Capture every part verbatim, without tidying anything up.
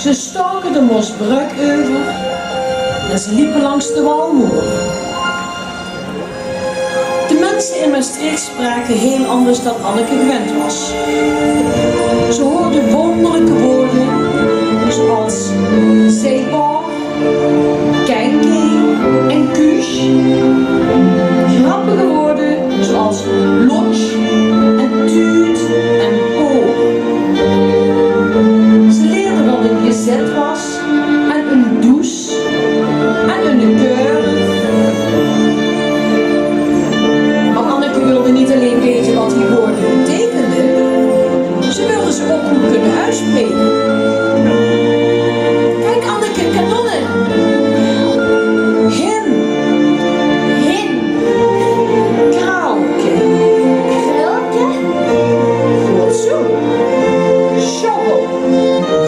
Ze staoke de Mosbrögk euver en ze liepe langs de Walmoer. De minse in Mestreech spraoke hiel anders dan Anneke gewend waas. Ze huurde wónderlike wäörd, zoeals zeepbaor, kenke en kuus. Grappige wäörd, zoeals lotsj en tuut en poor. Ze leerde wat ein gezèt waas en ein does en ein keur. Mer Anneke wilde neet allein weite wat die wäörd beteikende, ze wilde ze ouch good kónne oetspraeke. Kiek, Anneke, kanonne. Hin. Hin. Krauwke. Krulke. Good zoe. Sjoggel.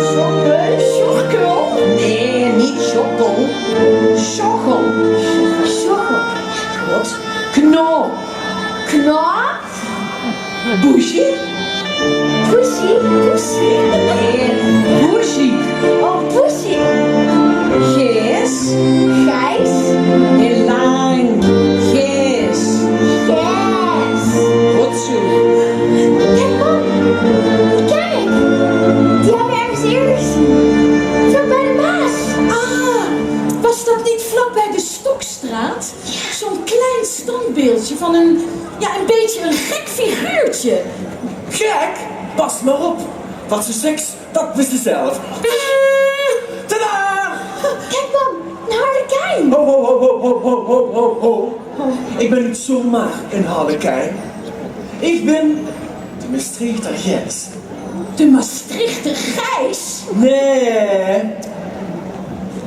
Sjoggel. Sjoggel. Nae, neet sjoggel. Sjoggel. Sjoggel. Good. Knop. Knop. Boezjie. Poesie. Poesie. Nae, boezjie. Oh, poesie. Geis. Geis. Hiel lang. Geis. Geis. Good zoe. Kiek, mam. Die ken ich. Die höb ich örges eerder gezeen. Vlak bie de Maas. Ah, waas dat neet vlak bie de Stokstraot? Zoe'n klein standbeeldje van ein, jao, ein bietje ein gek figuurtje. Gek? Pas mer op. Wat ze zeks, dat wis ze zelf. Tada! Kiek, mam, ein harlekien. Ho, ho, ho, ho. Ich bön neet zomer ein harlekien. Ich bön de Mestreechter Geis. De Mestreechter Geis? Nae,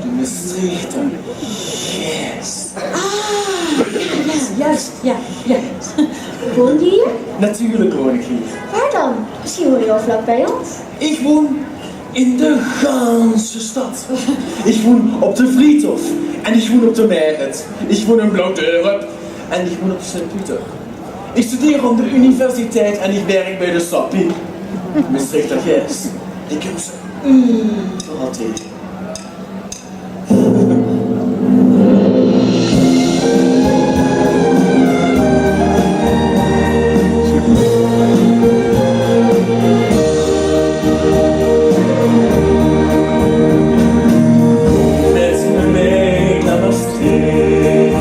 de Mestreechter Geis. Ah, jao, jao, juus, jao, jao. Woon die hie? Natuurlik woon ich hie. Waar dan? Misschien woon je wel vlak bij ons. Ich woon in de ganse stad. Ich woon op de Vriethof en ich woon op de Merret. Ich woon in Blauwdörp en ich woon op Sint-Pieter. Ich studeer aan de universiteit en ich werk bie de Sappi. Mestreechter Geis. Ich höb ze euveral taenge. Mit mich nao Mestreech.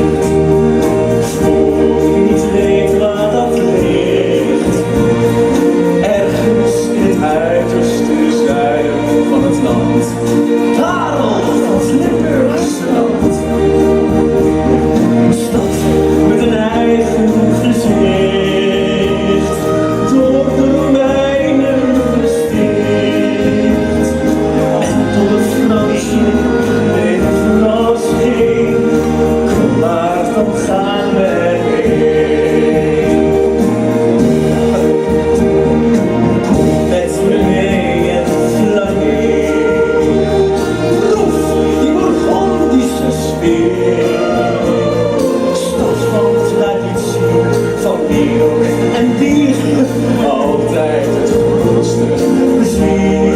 Wo ich neet weit waat dat ligk. Örges in 't uiterste zuiden van 't land. Parel van 't Limburgse land. Ein stad mit ein eige gezich. Door de Romeine gesticht. En door de Franse in Frankrijk. Kom maar, dan gaan wij mee. Met meneer Flanneer. Proef die Bourgondische sfeer. Stad van traditie, van bier en bier. Altijd het grootste plezier.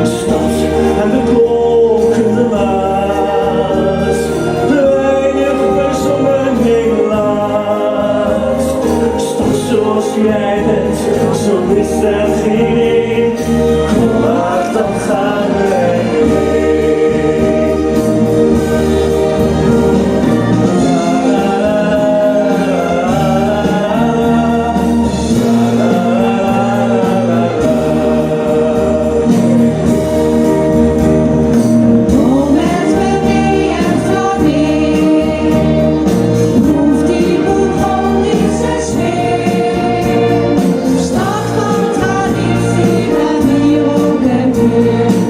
Stad aan de kokende Maas. De weinige verzonnen helaas. Stad zoals jij bent, zo is er geen een. Kom maar, dan gaan wij mee. Kom met me mee en flaneer. Proef die Bourgondische sfeer. Stad van traditie, van hier ook en weer.